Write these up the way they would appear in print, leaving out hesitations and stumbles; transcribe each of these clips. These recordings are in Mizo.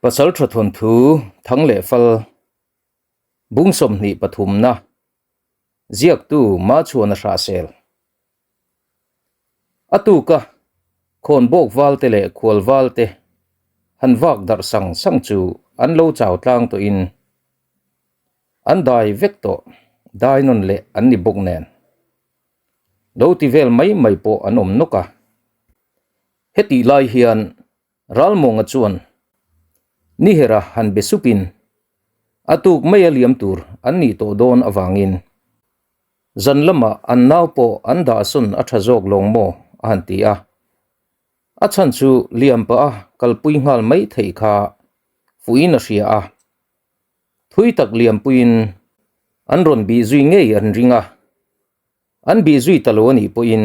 Pasalṭha thawnthu thang leh fal bung 23 na ziaktu Machuana Hrahsel. A tuka khawnbawk valte leh khual valte han vak darh sang sang chu an lo chau tlang tawhin an dai vek tawh, dai nawn leh an ni bawk nen. Lo ti vel mai mai pawh an awm nawk a. Hetih lai hian Ralmawnga chuan Nihera han be supin a tuk mai a liam tur an nih tawh dawn avangin zan lamah an nau pawh an dahsawn a tha zawk lawng maw a han ti a. A chhan chu liam pah a kalpui nghal mai theih kha fuiin a hria a. Thui tak liampuiin an rawn bih zui ngei an ring a. An bih zui ta lo a nih pawhin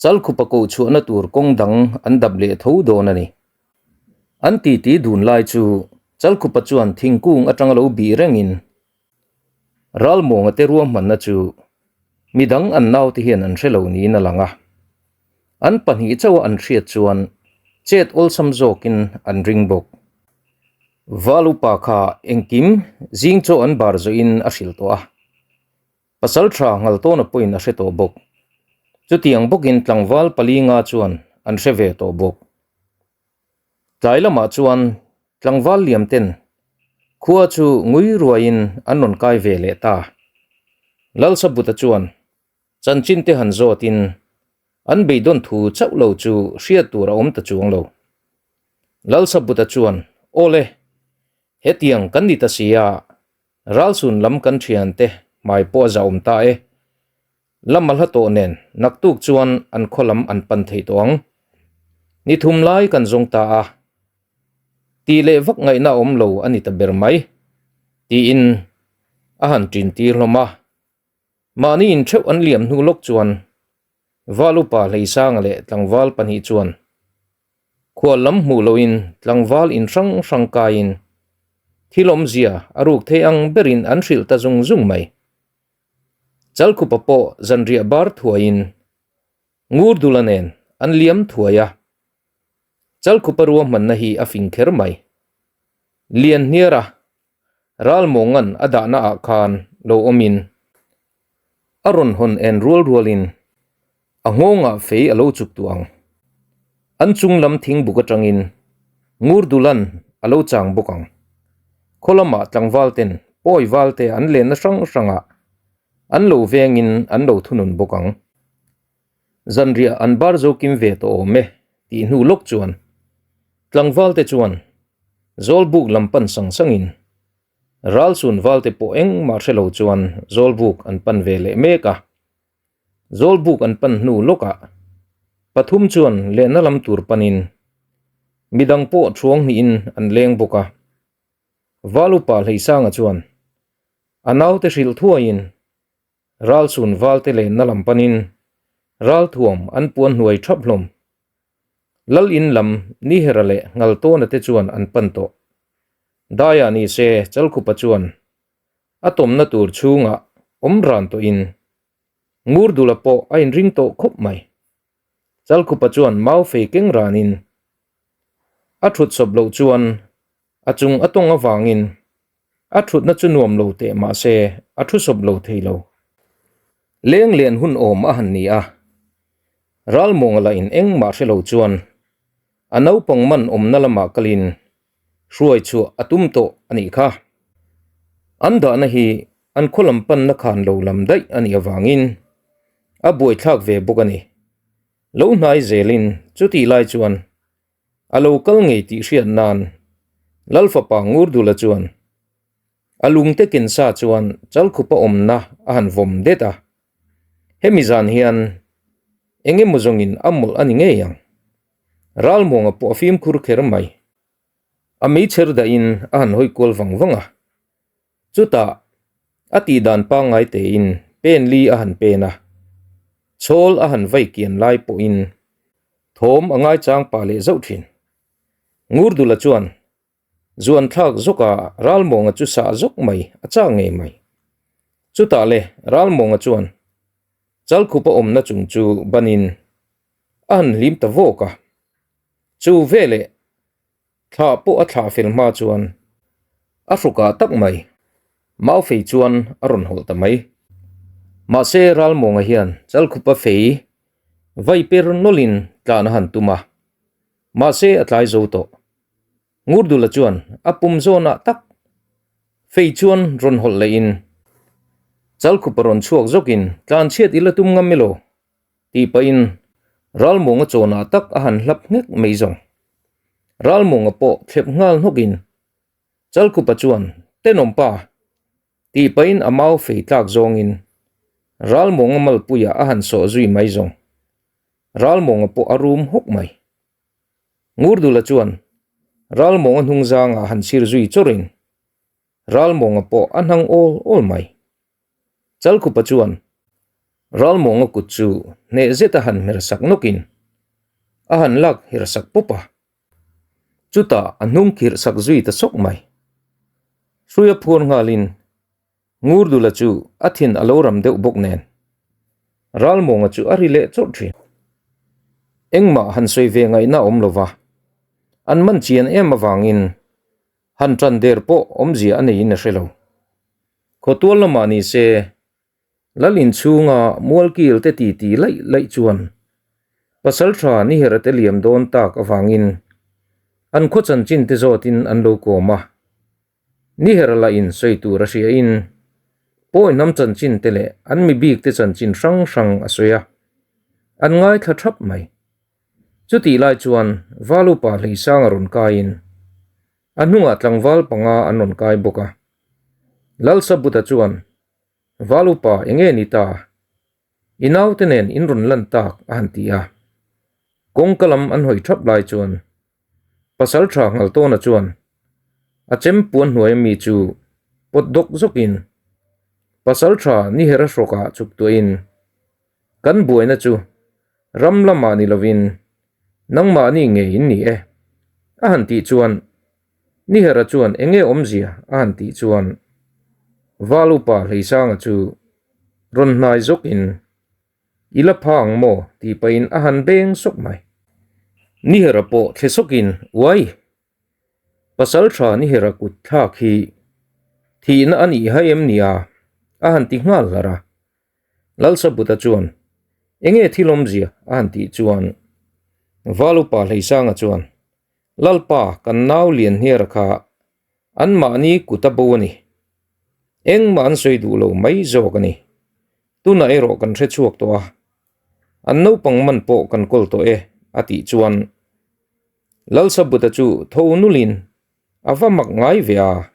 Chalkhupa koh chhuahna tur kawng dang an dap leh tho dawn a ni. An titi dun lai chu Chalkhupa chuan thingkung atanga lo bih rengin Ralmawnga te ruahmanna chu midang an naute hian an hre lo niin a lang a. An pahnih chauha an hriat chuan chet awlsam zawkin an ring bawk. Val upa kha engkim zing chaw an bar zawhin a hrilh tawh a. Pasal tha nghal tawna pawhin a hre tawh bawk. Chutiang bawkin tlangval pali nga chuan an hre ve tawh bawk. Tlai lamah chuan tlangval liam ten khua chu ngui ruaiin an rawn kai ve leh ta. Lalsabuta chuan chanchin te han zawtin an beidawn thu chauh lo chu hriat tur a awm ta chuang lo. Lalsabuta chuan, Awle, hetiang kan ni ta sia, Ralsun lam kan thiante hmai pawh a zahawm ta e. Lam a hla tawh nen naktuk chuan an khaw lam an pan thei tawh ang. Ni thum lai kan zawng ta a. Tih leh vak ngaihna a awm lo a ni ta ber mai. Tiin a han ṭin tir hlawm a. Mahni intheuh an liam hnu lawk chuan Val upa Hleisanga leh tlangval pahnih chuan Khual lam hmuh loin tlangval in hrang hrang kaiin thil awmzia a ruk thei ang berin an hrilh ta zung zung mai. Chalkhupa pawh zanriah bar thuaiin Ngurdula nen an liam thuai a. Chalkhupa ruahmanna hi a fing kher mai. Lianhniara Ralmawnga'n a dahna ah khan lo awmin a rawn hawn en rual rualin a nghawngah fei a lo chuk tuah ang. An chung lam thingbuk atangin Ngurdulan a lo chang bawk ang. Khaw lamah tlangval ten pawi val te an lenna hrang hrangah an lo vengin an lo thunun bawk ang. Zanriah an bar zo kim ve tawh awm e tih hnu lawk chuan tlangval te chuan Zawlbuk lam pan sang sangin Ralsun valte pawh engmah hre lo chuan Zawlbuk an pan ve leh mek a. Zawlbuk an pan hnu lawkah pathum chuan lehna lam tur panin midang pawh thuang hnihin an leng bawk a. Val upa Hleisanga chuan a naute hrilh thuaiin Ralsun valte lenna lam panin ralthuam an puan hnuai thap hlawm. Lal in lam Nihera leh Ngaltawna te chuan an pan tawh. Daiah ni se Chalkhupa chuan a tawmna tur chhungah awm ran tawhin Ngurdula pawh a inring tawh khawp mai. Chalkhupa chuan mau fei keng ranin a thut sawp loh chuan A chung a tawng avangin a thutna chu nuam lo teh mah se a thu sawp lo thei lo. Leng len hun awm a han ni a, Ralmawnga lah in engmah hre lo chuan a naupang man awmna lamah kalin hruai chhuah a tum tawh a nih kha. An dahna hi an khaw lam panna khan lo lam daih a nih avangin a buaithlak ve bawk a ni. Lo hnai zelin chutih lai chuan A lo kal ngei tih hriat nan Lal fapa Ngurdula chuan a lungte ken sa chuan Chalkhupa awmna a han vawm det a. Hemi zan hian eng emaw zawngin a mawlh a ni ngei ang. Ralmuanga pawh a fimkhur kher mai. A meichher dahin a han hawi kual vang vang a. Chutah, a tih dan pangngai tein pen li a han pen a, chhawl a han vai kian lai pawhin thawm a ngaichang pah leh zauh thin. Ngurdula chuan zuan thlak zawka Ralmawnga chu sah zawk mai a chak ngei mai. Chutah le Ralmawnga chuan Chalkhupa awmna chung chu banin a han hlim ta vawk a, chu veleh. Thlah pawh a thlah fel hma chuan a hrukah tak mai mau fei chuan a rawn hawlh ta mai. Mahse Ralmuanga hian Chalkhupa fei vai per nawlhin tlan a han tum a, mahse a tlai zo tawh. Ngurdula chuan a pum zawnah tak fei chuan rawn hawlh lehin Chalkhupa rawn chhuak zawkin tlan chhiat i la tum ngam elaw? Tih pahin Ralmuanga chawnah tak a han hlap nghek mai zawng. Ralmuanga pawh thlep nghal hnawkin Chalkhupa chuan, Tenawm pa! Tih pahin a mau fei tlak zawngin Ralmuanga malpuiah a han sawh zui mai zawng. Ralmuanga pawh a rum hawk mai. Ngurdula chuan Ralmuanga hnungzangah han chhir zui chawrhin Ralmuanga pawh a hnang awl awl mai. Chalkhupa chuan Ralmuanga kut chu hneh zet a han hmer sak nawkin a han lak her sak pawp a. Chutah a hnung khirh sak zui ta sawk mai. Hruia phuar nghalin Ngurdula chu a thin a lo ram deuh bawk nen Ralmuanga chu a ri leh chawrh thin. Engmah han sawi ve ngaihna a awm lova, an man chian em avangin Han tan der pawh awmzia a neiin a hre lo. Khawtual lamah ni se, Lal inchhunga mualkil te titi laih laih chuan Pasaltha Nihera te liam dawn tak avangin an khaw chanchin te zawtin an lo kawm a. Nihera lahin sawi tur a hriain pawi hnam chanchin te leh an mi bik te chanchin hrang hrang a sawi a, an ngaithla thap mai. Chutih lai chuan Valupa Hleisanga rawn kaiin a hnungah tlangval panga an rawn kai bawk a. Lalsabuta chuan, Valupa eng nge ni ta? I naute nen in rawn lan tak a han ti a. Kawngka lam an hawi thap lai chuan Pasaltha Nghaltawna chuan a chem puan hnuai ami chu pawt dawk zawkin Pasaltha Nihera hrawkah chuk tuahin Kan buaina chu ram lamah ni lovin nangmahni ngei in ni e, a han tih chuan Nihera chuan eng nge awmzia a han tih chuan Val upa Hleisanga chu rawn hnai zawkin I la pha ang maw tih pahin a han beng sawk mai. Nihera pawh thle sawkin Uai! Pasal tha Nihera kut thlak hi thihna a nih hai em nia a han ti nghal hlar a. Lalsabuta chuan, Enge thil awmzia? a han tih chuan Valupa Hleisanga chuan, Lalpa, kan nau lian hniara kha anmahni kut a bo a ni. Engmah an sawi duh lo mai zawk a ni. Tunah erawh kan hre chhuak tawh a, an naupang man pawh kan kawl tawh e, a tih chuan Lalsabuta chu tho nulin a va mak ngai ve a.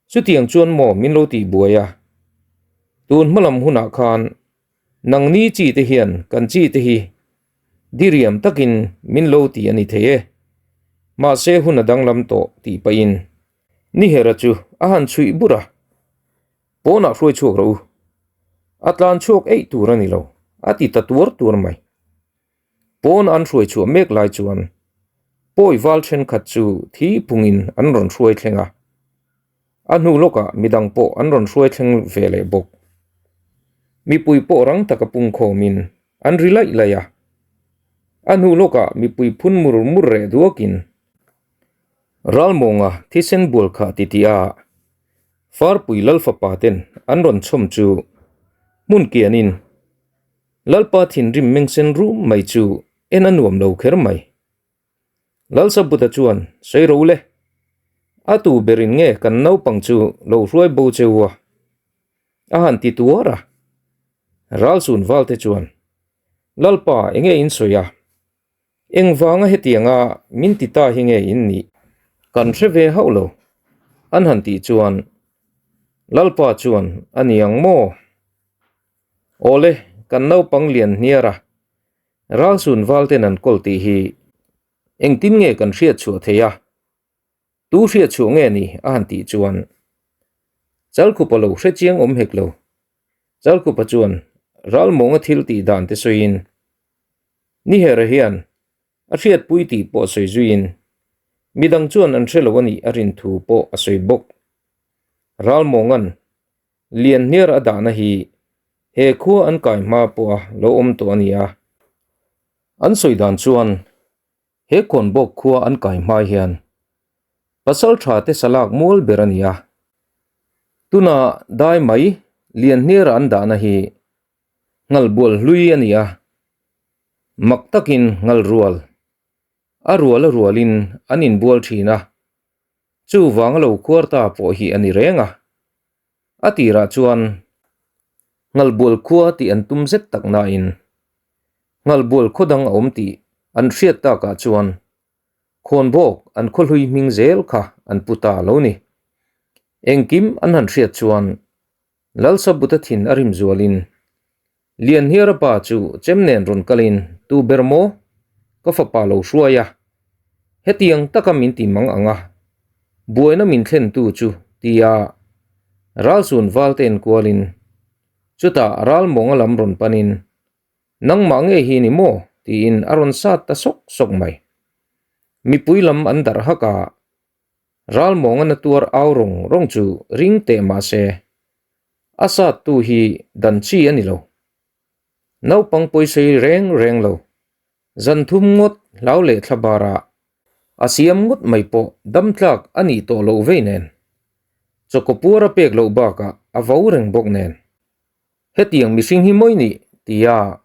Chutiang chuan maw min lo tih buai a? Tun hmalam hunah khan nangni chi te hian kan chi te hi diriam takin min lo ti a ni thei e. Mahse hun a danglam tawh tih pahin Nihera chu a han chhuih bur a, Pawnah hruai chhuak rawh u. A tlan chhuak eih tur a ni lo, a ti ta tuar tuar mai. Pawn an hruai chhuah mek lai chuan pawi val thenkhat chu thi phungin an rawn hruai thleng a, a hnu lawkah midang pawh an rawn hruai thleng ve leh bawk. Mipui pawh rang taka pungkhawmin an ri laih laih a, a hnu lawkah mipui phun mur mur reh duakin Ralmawnga thisen bual kha titi a, Farpui Lalfapa ten an rawn chhawm chu hmun kianin Lalpa thinrim mengsen rum mai chu en a nuam lo kher mai. Lalsabuta chuan, Sawi ro le, a tu berin nge kan naupang chu lo hruai bo che u a? A han ti tuar a. Ralsun valte chuan, Lalpa, enge in sawi a? Engvanga hetianga min ti ta hi nge in nih? Kan hre ve hauh lo, an han tih chuan Lalpa chuan, A ni ang maw? Awle, kan naupang lian hniar a, Ralsun valten an kawl tih hi engtin nge kan hriat chhuah thei a? Tu hriat chhuah nge ni? a han tih chuan Chalkhupa lo hre chiang awm hek lo. Chalkhupa chuan Ralmawnga thil tih dan te sawiin, Nihera hian a hriatpui tih pawh sawi zuiin midang chuan an hre lo a nih a rin thu pawh a sawi bawk. Ralmawnga'n Lian hniar a dahna hi he khua an kai hma pawha lo awm tawh a ni a. An sawi dan chuan he Khawnbawk khua an kai hma hian. Pasalṭha te salak mual ber a ni a. Tuna dai mai Lianhniara an dahna hi Nghalbual hlui a ni a. Mak takin Nghalrual a rual a rualin an inbual thin a, chuvang a lo khuar ta pawh hi a ni reng a. A tirah chuan Nghalbual khua tih an tum zet tak nain Nghalbual khaw dang a awm tih an hriat takah chuan Khawnbawk an khaw hlui hming zel kha an pu ta lo ni. Engkim an han hriat chuan Lalsabuta thin a rim zualin Lianhniara pa chu chem nen rawn kalin tu ber maw ka fapa lo hruai a, hetiang taka min ti mang ang a, buaina min thlentu chu tia Ralsun valte enkualin chutah Ralmawnga lam rawn panin Nangmah nge hi ni maw? tiin a rawn sat ta sawk sawk mai. Mipui lam an darh hak a, Ralmawnga na tuar au rawng rawng chu ring teh mah se, a sattu hi dan chi a ni lo. Naupang pawisawi reng reng lo, zan thum ngawt hlau leh thla barah a siam ngawt mai pawh dam tlak a nih tawh loh vei nen. Chawkaw puar a pek loh bakah a vo reng bawk nen. Hetiang mihring hi mawi nih tia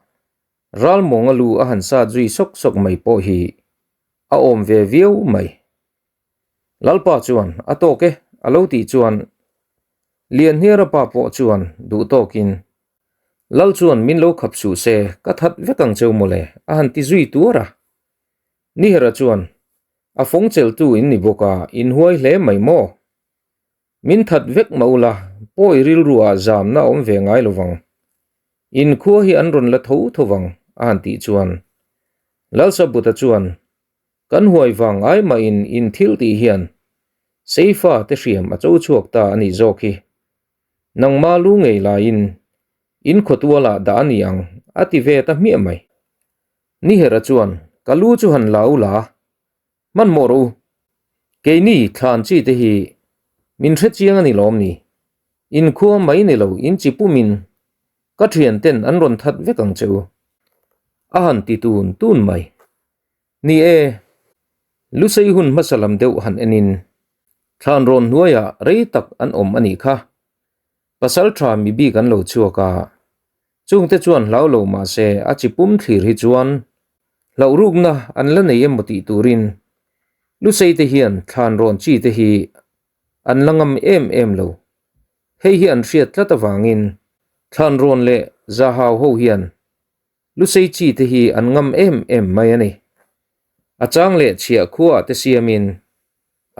Ralmawnga lu a han sat zui sawk sawk mai pawh hi a awm ve viau mai. Lalpa chuan a tawk e a lo tih chuan Lianhniara pa pawh chuan duh tawkin Lal chuan min lo khap suh se ka that vek ang cheu mawle a han ti zui tuar a. Nihera chuan a fawng cheltu in ni bawk a inhuai hle mai maw? Min that vek mah ula, pawi rilru ah zamna a awm ve ngai lo vang. In khua hi an rawn la tho tho vang, a han tih chuan. Lalsabuta chuan, Kan huai vang ai mahin in thil tih hian Seifa te hriam a cho chhuak ta a nih zawk hi. Nangma lu ngei laiin in khawtualah dah a ni ang, a ti ve ta hmiah mai. Nihera chuan, Ka lu chu han la ula, Hmanhmawh rawh u. Keini thlan chi te hi min hre chiang a ni lawm ni? In khua mai ni lo in chi pumin ka thian ten an rawn that vek ang che u. A han ti tun tun mai. Ni e, Lusei hun hmasa lam deuh han enin thlan rawn hnuaiah rei tak an awm a nih kha. Pasal tha mi bik an lo chhuak a, chungte chuan hlau lo mah se a chi pum thlir hi chuan hlauh rukna an la nei emaw tih turin Lusei te hian thlan rawn chi te hi an la ngam em em lo. Hei hi an hriat tlat avangin thlan rawn leh zahau ho hian Lusei chi te hi an ngam em em mai a ni. A chang leh chhiah khuaah te siamin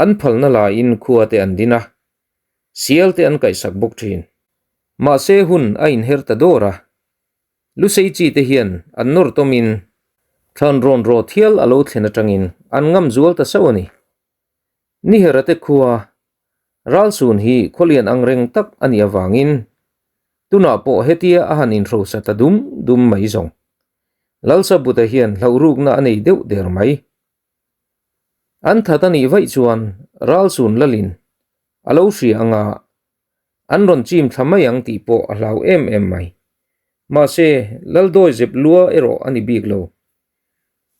an phalna laiin khua te an din a, Sial te an kaihsak bawk thin. Mahse hun a inher ta dawr a, Lusei chi te hian an nawr tawmin thlan rawn raw thial a lo thlen atangin an ngam zual ta sauh a ni. Nihera te khua Ralsun hi khawlian ang reng tak a nih avangin tunah pawh hetia a han inhrosa ta dum dum mai zawng. Lalsabuta hian hlauhrukna a nei deuh der mai. An that a nih vaih chuan Ralsun lalin a lo hria anga an rawn chim thla mai ang tih pawh a hlau em em mai. Mahse, Laldawi zep lua erawh a ni bik lo.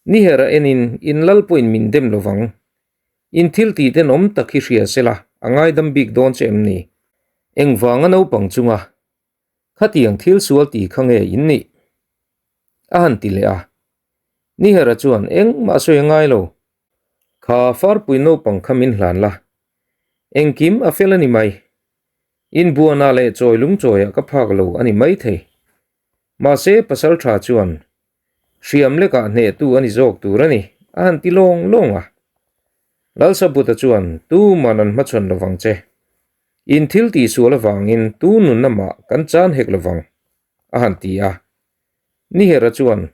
Nihera enin in lal pawhin min dem lo vang. In thil tih tenawm tak hi hria sela a ngaidam bik dawn che em ni? Engvanga naupang chunga Khatiang thil sual ti kha nge in nih? A han ti leh a. Nihera chuan engmah sawi a ngai lo. Kha farpui naupang kha min hlan la. Engkim a fel a ni mai. Inbuanah leh chawi lungchawiah ka phak lo a ni maithei. Mahse pasal tha chuan hriam lekah hnehtu a ni zawk tur a ni, a han ti lawng lawng a. Lalsabuta chuan tuman an hmachhawn lovang che. In thil tihsual avangin tu nunna mah kan chan hek lovang, a han ti a. Nihera chuan,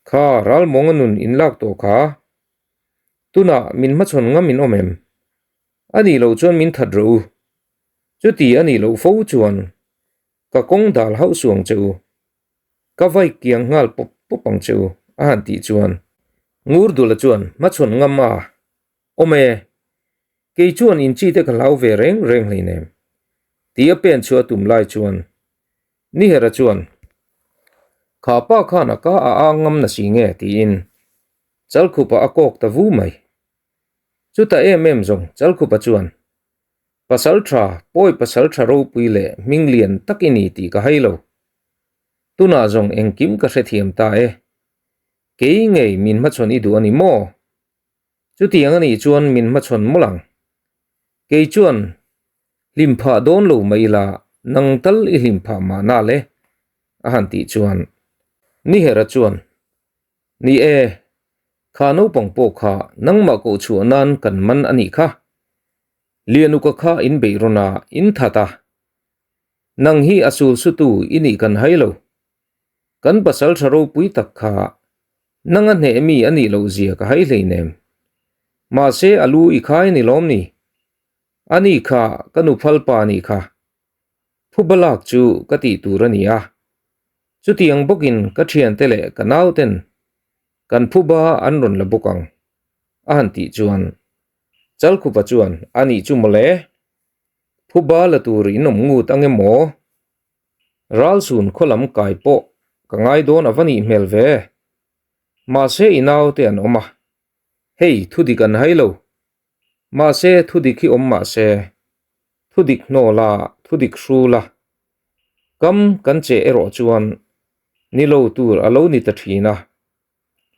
Kha ralmawnga nun in lak tawh kha, tunah min hmachhawn ngam in awm em? A nih loh chuan min that rawh u. Chuti a nih loh fo chuan ka kawng dal hauh suh ang che u. Ka vai kiang nghal pawp pawp ang che u, a han tih chuan Ngurdula chuan hmachhawn ngam a Awm e, kei chuan in chi te ka hlau ve reng reng hleinem, ti a pen chu a tum lai chuan Nihera chuan, Kha pa khan a ka a ang ngam na si nge? tiin Chalkhupa a kawk ta vu mai. Chutah em em zawng Chalkhupa chuan, Pasal tha, pawi pasal tha ropui leh hming lian tak i ni tih ka hai lo. Tunah zawng engkim ka hrethiam ta e. Kei ngei min hmachhawn i duh a ni maw? Chutiang a nih chuan min hmachhawn mawlh ang. Kei chuan hlim phah dawn lo mai ila nang tal i hlim phah mahna le, a han tih chuan Nihera chuan, Ni e, kha naupang pawh kha nangmah koh chhuah nan kan man a nih kha. Lianuka kha in beih rawn a, in that a. Nang hi a sul sutu i nih kan hai lo. Kan pasal tha ropui tak kha nang a hneh mi a nih loh zia ka hai hleinem. Mahse a lu i khai a ni lawm ni? A ni kha ka nu phal pa a nih kha. Phuba lak chu ka tih tur a ni a. Chutiang bawkin ka thiante leh ka nauten kan phuba an rawn la bawk ang a han tih chuan Chalkhupa chuan a nih chu mawle. Phuba la tur in awm ngut ang emaw? Ralsun khaw lam kai pawh ka ngai dawn a va nih hmel ve. Mahse i naute an awm a, hei thudik an hai lo. Mahse thudik hi awm mahse, thudik hnaw la, thudik hru la. Kam kan che erawh chuan ni lo tur a lo ni ta thin a,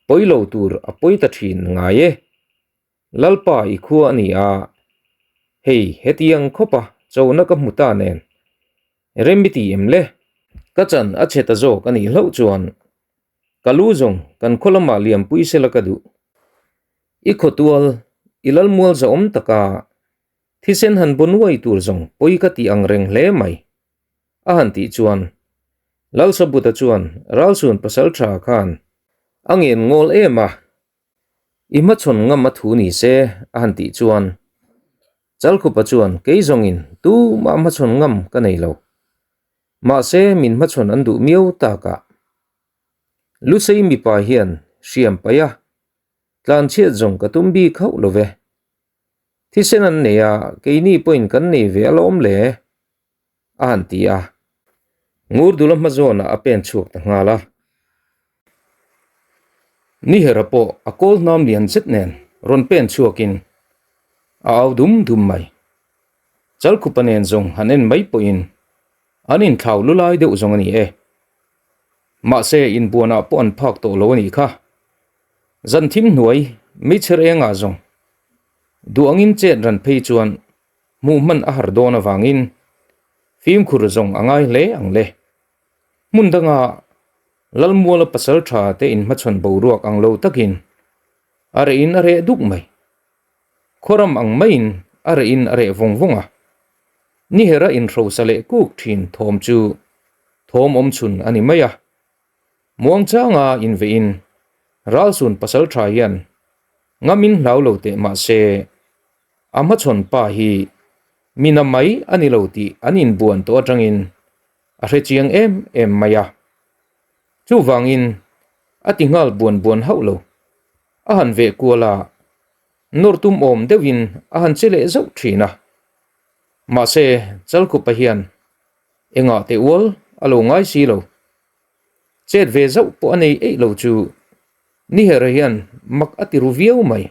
pawi lo tur a pawi ta thin ngai e. Lalpa i khua a ni a, hei hetiang khawpa chona ka hmu ta nen rem i ti em le? Ka chan a chhe ta zawk a nih hlauh chuan ka lu zawng kan khaw lamah liampui sela ka duh. I khawtual, i lalmual zahawm taka thisen han baw nuai tur zawng pawi ka tih ang reng hle mai, a han tih chuan Lalsabuta chuan Ralsun pasaltha khan a ngen ngawl em a, I hmachhawn ngam a thu ni se, a han tih chuan Chalkhupa chuan kei zawngin tumah hmachhawn ngam ka nei lo. Mahse min hmachhawn an duh miau takah Lusei mipa hian hriam paih a, tlanchhiat zawng ka tum bik hauh lo ve. Thisen an nei a, keini pawhin kan nei ve alawm le, a han ti a. Ngurdula hma zawnah a pen chhuak ta nghal a. Nihera pawh a kawl hnam lian zet nen rawn pen chhuakin a au dum dum mai. Chalkhupa nen zawng han en mai pawhin an inthlau lu lai deuh zawng a ni e. Mahse inbuanah pawh an phak tawh lo a nih kha. Zan thim hnuai meichher engah zawng duh angin chet ran phei chuan Hmuh hman a har dawn avangin fimkhur zawng a ngai hle ang le. Hmun danga Lalmuala pasal tha te inhmachhawn boruak ang lo takin a reh in a reh duk mai. Khuaram ang maiin a reh in a reh vawng vawng a. Nihera inhrosa leh kuk thin thawm chu thawm awm chhun a ni mai a. Muangchanga invehin Ralsun pasal tha hian ngamin hlau lo teh mahse A hmachhawn pa hi mina mai a ni lo tih an inbuan tawh atangin a hre chiang em em mai a. Chuvangin a ti nghal buan buan hauh lo. A han veh kual a, nawr tum awm deuhin a han che leh zauh thin a. Mahse, Chalkhupa hian engah teh ual a lo ngai si lo. Chet ve zauh pawh a nei eih lo chu Nihera hian mak a ti ru viau mai.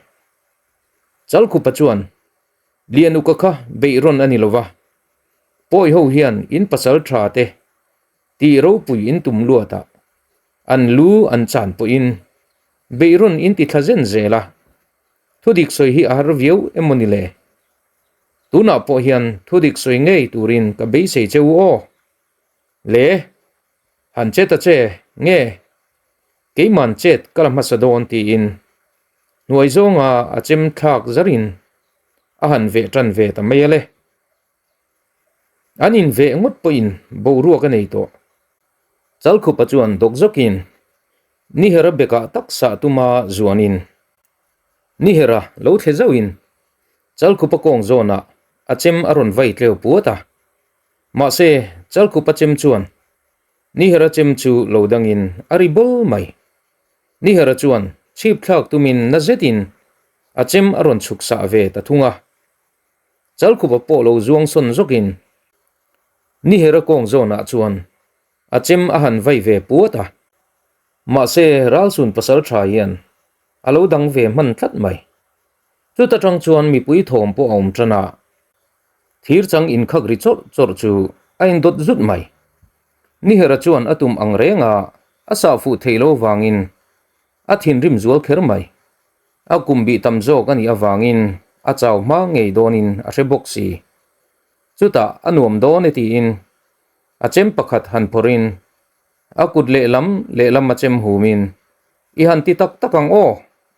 Chalkhupa chuan, Lianuka kha beih rawn a ni lo va, pawi ho hian in pasal tha te tih ropui in tum luat a, an lu an chan pawhin beih rawn in ti thla zen zel a, thudik sawi hi a har viau emaw ni le? Tunah pawh hian thudik sawi ngei turin ka beisei che u aw. Le, han che ta che nge keiman chet ka la hmasa dawn tiin Hnuai zawnga a chem thlak zarin a han veh tan ve ta mai a le. An inveh ngawt pawhin boruak a nei tawh. Chalkhupa chuan dawk zawkin Nihera bekah tak sah tuma zuanin Nihera lo thle zauhin Chalkhupa kawng zawnah a chem a rawn vai tleu puat a. Mahse, Chalkhupa chem chuan Nihera chem chu lo dangin a ri bawl mai. Nihera chuan chhip thlak tumin na zetin a chem a rawn chhuk sah ve ta thung a. Chalkhupa pawh lo zuang sawn zawkin Nihera kawng zawnah chuan a chem a han vai ve puat a. Mahse, Ralsun pasal tha hian a lo dang ve hman tlat mai. Chuta tang chuan mipui thawm pawh a awm tan a, thir chang inkhak ri chawrh chawrh chu a indawt zut mai. Nihera chuan a tum ang reng a, a sah fuh theih lo vangin a thinrim zual kher mai. A kum bih tam zawk a nih avangin a chau hma ngei dawnin a hre bawk si. Chutah a nuam dawn e tiin a chem pakhat han phawrhin a kut lehlam lehlam a chem humin I han ti tak tak ang aw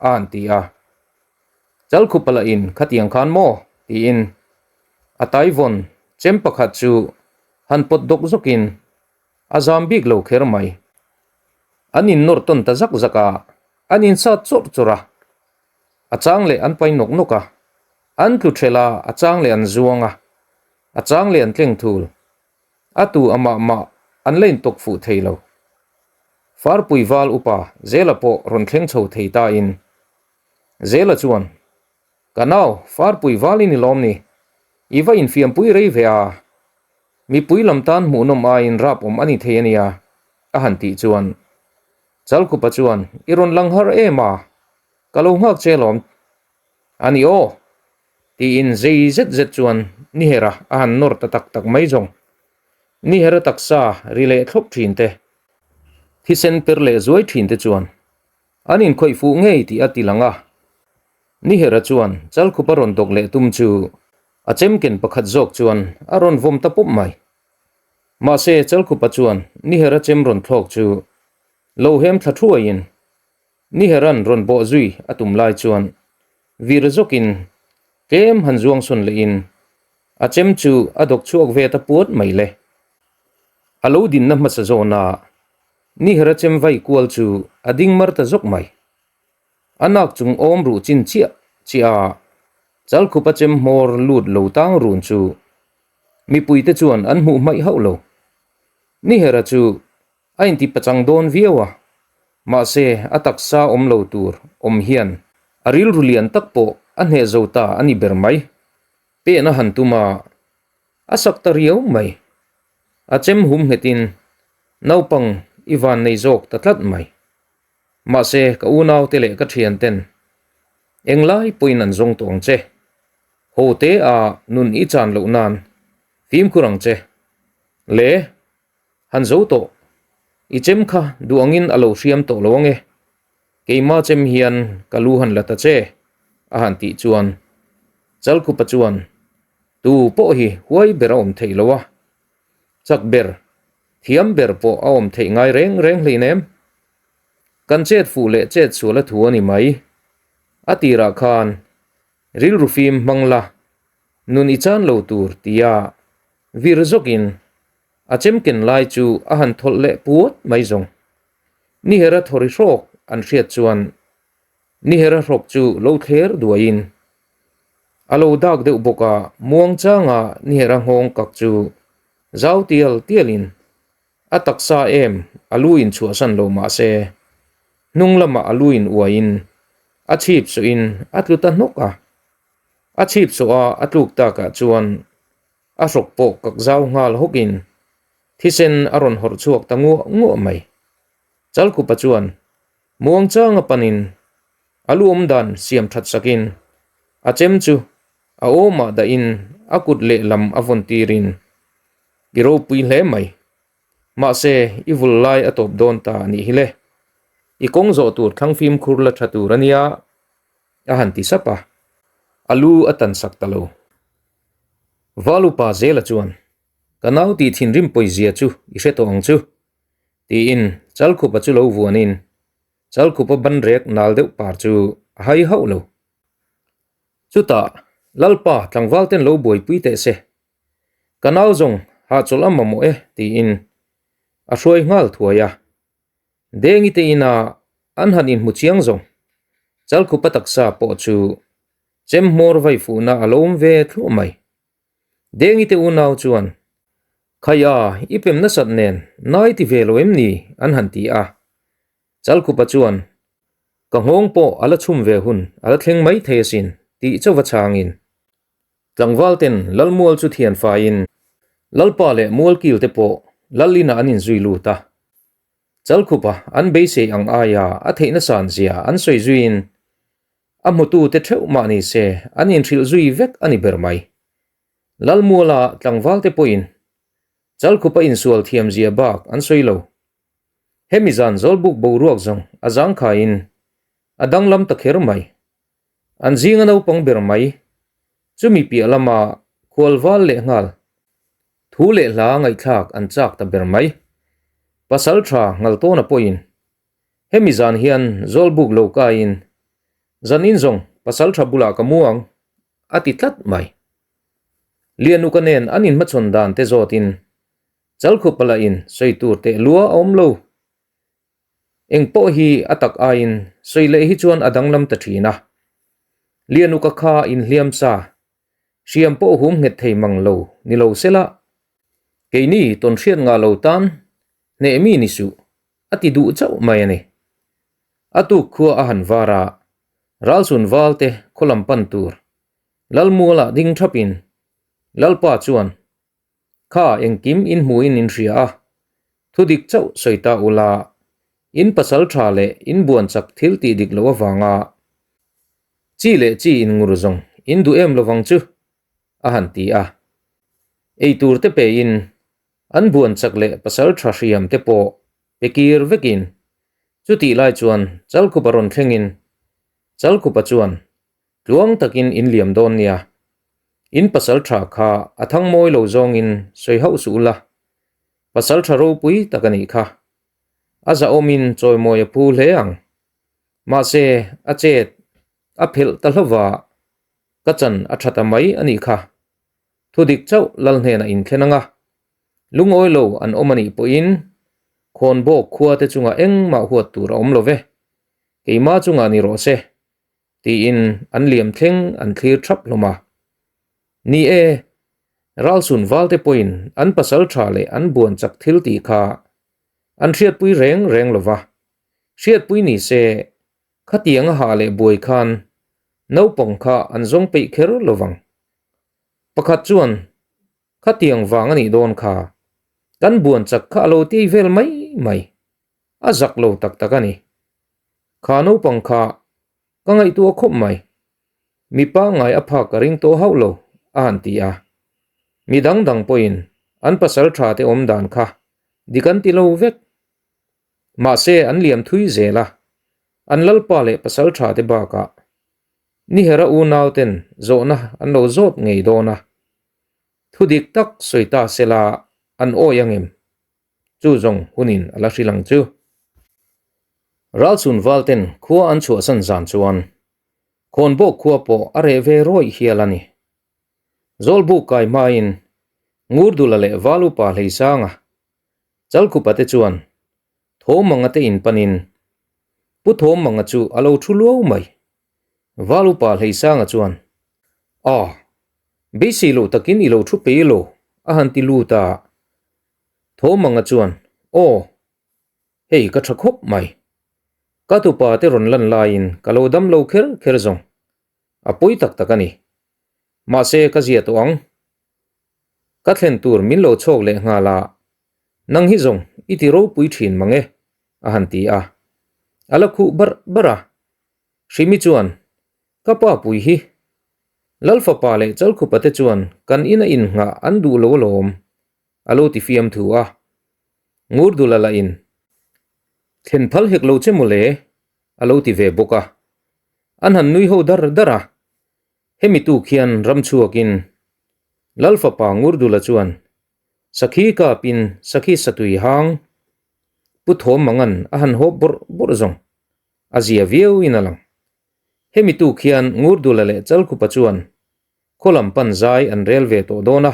a han ti a. Chalkhupa lahin khatiang khan maw? tiin a taivawn chem pakhat chu han pawt dawk zawkin a zam bik lo kher mai. An innawr tawn ta zak zak a, an insat chawrh chawrh a. A chang leh an pai nawk nawk a, an tlu ṭhelh a, a chang leh an zuang a, a chang leh an tleng thul. A tu amah mah an la intawk fuh thei lo. Farpui val upa Zela pawh rawn thleng chho thei ta in Zela chuan, Ka nau, Farpui val i ni lawm ni? I va infiampui rei ve a, mipui lam tan hmuhnawm aiin rap awm a ni thei a nia, a han tih chuan Chalkhupa chuan, I rawn lang har em a, ka lo nghak che lawm a ni aw, tiin zei zet zet chuan Nihera a han nawr ta tak tak mai zawng. Nihera taksa ri leh thlawp thin te, thisen per leh zuai thin te chuan An inkhawih fuh ngei tih a ti lang a. Nihera chuan Chalkhup a rawn dawk leh tum chu a chemken pakhat zawk chuan a rawn vawm ta pawp mai. Mahse Chalkhupa chuan Nihera chem rawn thlawk chu lo hem thla thuaiin Nihera'n rawn bawh zui a tum lai chuan vir zawkin tlem han zuang sawn lehin a chem chu a dawk chhuak ve ta puat mai le. A lo dinna hmasa zawna Nihera chem vai kual chu a ding mar ta zawk mai. A nak chung awm ruh chin chiah chiah a, Chalkhupa chem hmawr lut lo tang run chu mipuite chuan an hmuh hmaih hauh lo. Nihera chu a inti pachang dawn viau a, mahse a taksa awm lo tur awm hian a rilru lian tak pawh a hneh zo ta a ni ber mai. Pen a han tum a, A sak ta riau mai. A chem hum nghetin naupang i van nei zawk ta tlat mai. Mahse ka unaute leh ka thianten englai pawhin an zawng tawh ang che. Ho te a nun i chan loh nan fimkhur ang che. Le, han zo tawh. I chem kha duh angin a lo hriam tawh lo ange. Keima chem hian ka lu han la ta che, a han tih chuan Chalkhupa chuan tu pawh hi huai ber a awm theih lo a, chak ber, thiam ber pawh a awm theih ngai reng reng hleinem. Kan chet fuh leh chet sual a thu a ni mai. A tirah khan rilru fim hmang la, nun i chan lo tur tia vir zawkin a chem ken lai chu a han thawlh leh puat mai zawng. Nihera thawri hrawk an hriat chuan Nihera hrawk chu lo thler duaiin a lo dak deuh bawk a, muangchanga Nihera nghawng kak chu zau tial tialin a taksa em a lu in chhuahsan lo mah se hnung lamah a lu in uaiin a chhip sawhin a tlu ta hnawk a. A chhip sawh a a tluk takah chuan a hrawk pawh kak zau nghal hawkin Thisen a rawn hawrh chhuak ta nguah nguah mai. Chalkhupa chuan muangchanga panin a lu awm dan siam that sakin a chem chu a awmah dahin a kut lehlam a vawn tirin i ropui hle mai. Mahse i vul lai a tawp dawn ta a nih hi le. I kawng zawh tur thlang fimkhur la tha tur a nia a han ti sap a, a lu a tan sak ta lo. Valupa Zela chuan Ka nau tih thinrim pawizia chu i hre tawh ang chu, tiin Chalkhupa chu lo vuanin Chalkhupa banrek nal deuh par chu a hai hauh lo. Chutah Lalpa tlangval ten lo buaipui teh se, ka nau zawng hahchawlh a mamawh e, tiin a hruai nghal thuai a. Dengi te ina an han inhmu chiang zawng Chalkhupa taksa pawh chu chem hmawr vai fuhna a lo awm ve thluah mai. Dengi te unau chuan, Khaia, i pem nasat nen nai ti ve lo em ni? an han ti a. Chalkhupa chuan, Ka nghawng pawh a la chhum ve hun a la thleng mai thei asin, tih chauva chhangin. Tlangval ten Lalmual chu thian faiin Lalpa leh Mualkil te pawh Lal inah an inzui lut a. Chalkhupa an beisei ang aia a theihna san zia an sawi zuiin. A hmutute theuh mah ni se an inhrilh zui vek a ni ber mai. Lalmuala tlangvalte pawhin Chalkhupa insual thiamzia bak an sawi lo. Hemi zan Zawlbuk boruak zawng a zangkhaiin a danglam ta kher mai. An zinga naupang ber mai, chumi piah lama khual val leh nghal, thu leh hla ngaihthlak an chak ta ber mai. Pasal tha Ngaltawna pawhin hemi zan hian Zawlbuk lo kaiin, Zanin zawng pasal tha bulah ka mu ang, a ti tlat mai. Lianuka nen an inhmachhawn dan te zawtin Chalkhupa lahin sawi tur teh lua a awm lo. Eng pawh hi a tak aiin sawi leh hi chuan a danglam ta thin a. Lianuka kha inhliam sa, hriam pawh hum nghet thei mang lo ni lo sela, keini tawnhriat ngah lo tan hneh mi ni suh a ti duh chauh mai a ni. A tuk khua a han var a, Ralsun valte khaw lam pan tur Lalmualah ding thapin Lalpa chuan Kha engkim in hmuhin in hria a, thu dik chauh sawi ta ula, in pasal tha leh in buan chak thil tih dik loh avanga chi leh chi in ngur zawng in duh em lovang chu, a han ti a. Ei tur te pein an buan chak leh pasal tha hriam te pawh pe kir vekin chutih lai chuan Chalkhupa rawn thlengin Chalkhupa chuan Tluang takin in liam dawn nia. In pasal tha kha a thang mawi lo zawngin sawi hauh suh ula. Pasal tha ropui tak a nih kha. A zahawmin chawimawi a phu hle ang. Mahse, a chet a phelh ta hlova ka chan a tha ta mai a nih kha. Thudik chauh lal hnenah in thlen ang a. Lungawi lo an awm a nih pawhin khawnbawk khua te chungah engmah huat tur a awm lo ve. Keimah chungah ni rawh se. Tiin an liam thleng an thlir thap hlawm a. Ni e, Ralsun valte pawhin an pasal tha leh an buan chak thil tih kha an hriatpui reng reng lo va. Hriatpui ni se, khatiang a hah leh buai khan naupang kha an zawng peih kher lo vang. Pakhat chuan, Khatiang vang a nih dawn kha, kan buan chak kha a lo tei vel mai mai. A zak lo tak tak a ni. Kha naupang kha ka ngaihtuah khawp mai. Mi pangngai a phak ka ring tawh hauh lo, a han ti a. Mi dang dang pawhin an pasal tha te awm dan kha dik an ti lo vek. Mahse an liam thui zel a, an lalpa leh pasal tha te bakah Nihera unau ten zawhna an lo zawt ngei dawn a. Thu dik tak sawi ta sela an awi angem? Chu zawng hunin a la hrilh ang chu. Ralchhun valten khua an chhuahsan zan chuan Khawnbawk khua pawh a reh ve rawih hial a ni. Zawlbuk kai hmain Ngurdula leh Valupa Hleisanga Chalkhupa te chuan Thawmanga te inpanin Pu Thawmanga chu a lo thu luau mai. Valupa Hleisanga chuan, A, beisei loh takin i lo thu pei lo, a han ti lut a. Thawmanga chuan, Aw, hei ka tha khawp mai. Ka tupa te rawn lan laiin ka lo dam lo kher kher zawng. A pawi tak tak a ni. Mahse ka zia tawh ang. Ka thlen tur min lo chhawk leh nghal a, nang hi zawng i ti ropui thin mang e, a han ti a. A la khuh barh barh a. Hrimi chuan, Ka pa pui hi. Lalfapa leh Chalkhupa te chuan kan ina innghah an duh lo alawm, a lo ti fiam thu a. Ngurdula lah in, Thlen phal hek lo che mawle, a lo ti ve bawk a. An han nui ho dar dar a. Hemi tuk hian ram chhuakin Lalfapa Ngurdula chuan Sakhi kapin Sakhi Satui hang Pu Thawm Mangan a han hawp bawrh bawrh zawng a zia viau in a lang. Hemi tuk hian Ngurdula leh Chalkhupa chuan khaw lam pan zai an rel ve tawh dawn a,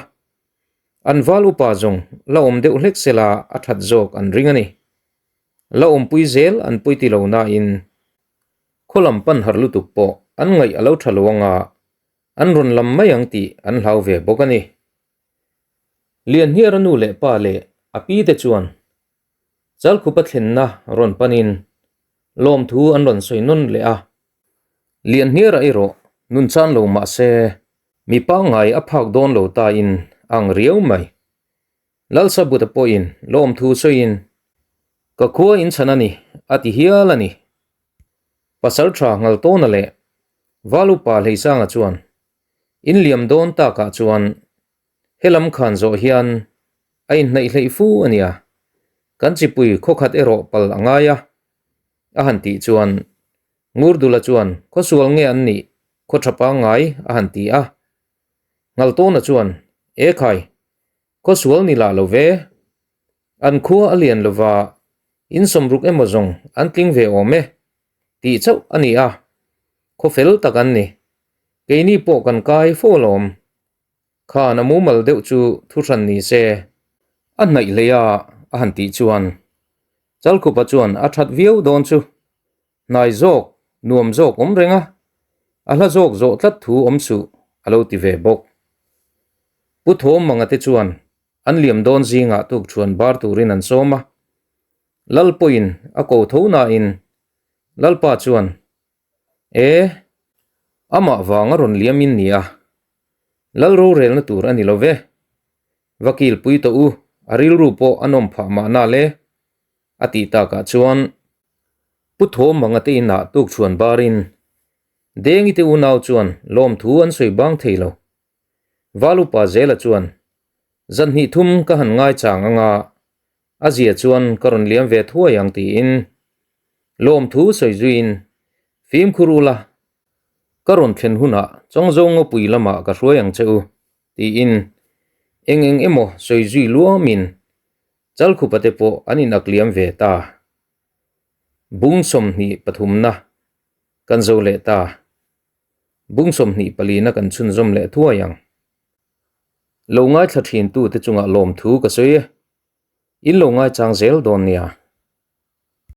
an val upa zawng la awm deuh hlek sela a that zawk an ring a ni. La awmpui zel an pawi ti lo nain Khaw lam pan harh lutuk pawh an ngaih a lo tha lo anga an rawn lam mai ang tih an hlau ve bawk a ni. Lianhniara nu leh pa leh a pi te chuan Chalkhupa thlenna rawn panin lawmthu an rawn sawi nawn leh a. Lianhniara erawh nun chan lo mah se mi pangngai a phak dawn lo tain a ang riau mai. Lalsabuta pawhin lawmthu sawiin, Ka khua in chhan a ni, a ti hial a ni. Pasal tha Ngaltawna leh Val upa Hleisanga chuan, In liam dawn takah chuan helam khan zawh hian a inhnaih hleih fu a nia, kan chipui khawkhat erawh pal a ngai a, a han tih chuan Ngurdula chuan khawsual nge an nih khaw tha pangngai a han ti a. Ngaltawna chuan, E khai, khawsual ni lah lo ve, an khua a lian lova in sawmruk emaw zawng an tling ve awm e tih chauh a ni a, khaw fel tak an ni, keini pawh kan kai fo alawm. Khan a mumal deuh chu thu hran ni se. A hnaih hlei a, a han tih chuan Chalkhupa chuan a that viau dawn chu. Hnai zawk, nuam zawk awm reng a, a hla zawk zawh tlat thu awm suh a lo ti ve bawk. Pu Thawmmanga te chuan an liam dawn zingah tukṭhuan bar turin an sawm a, Lal pawhin a ko tho nain Lalpa chuan E, amah vang a rawn liam in nia. Lal rorelna tur a ni lo ve. Va kilpui tawh u, a rilru pawh a nawm phah mahna le, a tih takah chuan Pu Thawmanga te inah tukchhuan barin Dengi te unau chuan lawmthu an sawi bang thei lo. Val upa Zela chuan, Zan hnih thum ka han ngaichang anga A zia chuan ka rawn liam ve thuai ang tiin lawmthu sawi zuiin fimkhur ula ka rawn thlen hunah Chawngzo ngawpui lamah ka hruai ang che u tiin eng eng emaw sawi zui luamin Chalkhupa te pawh an inak liam ve ta. Bung 23 na kan zo leh ta. Bung 24 na kan chhunzawm leh thuai ang. Lo ngaithla thin tute chungah lawmthu ka sawi e. In lo ngaichang zel dawn nia.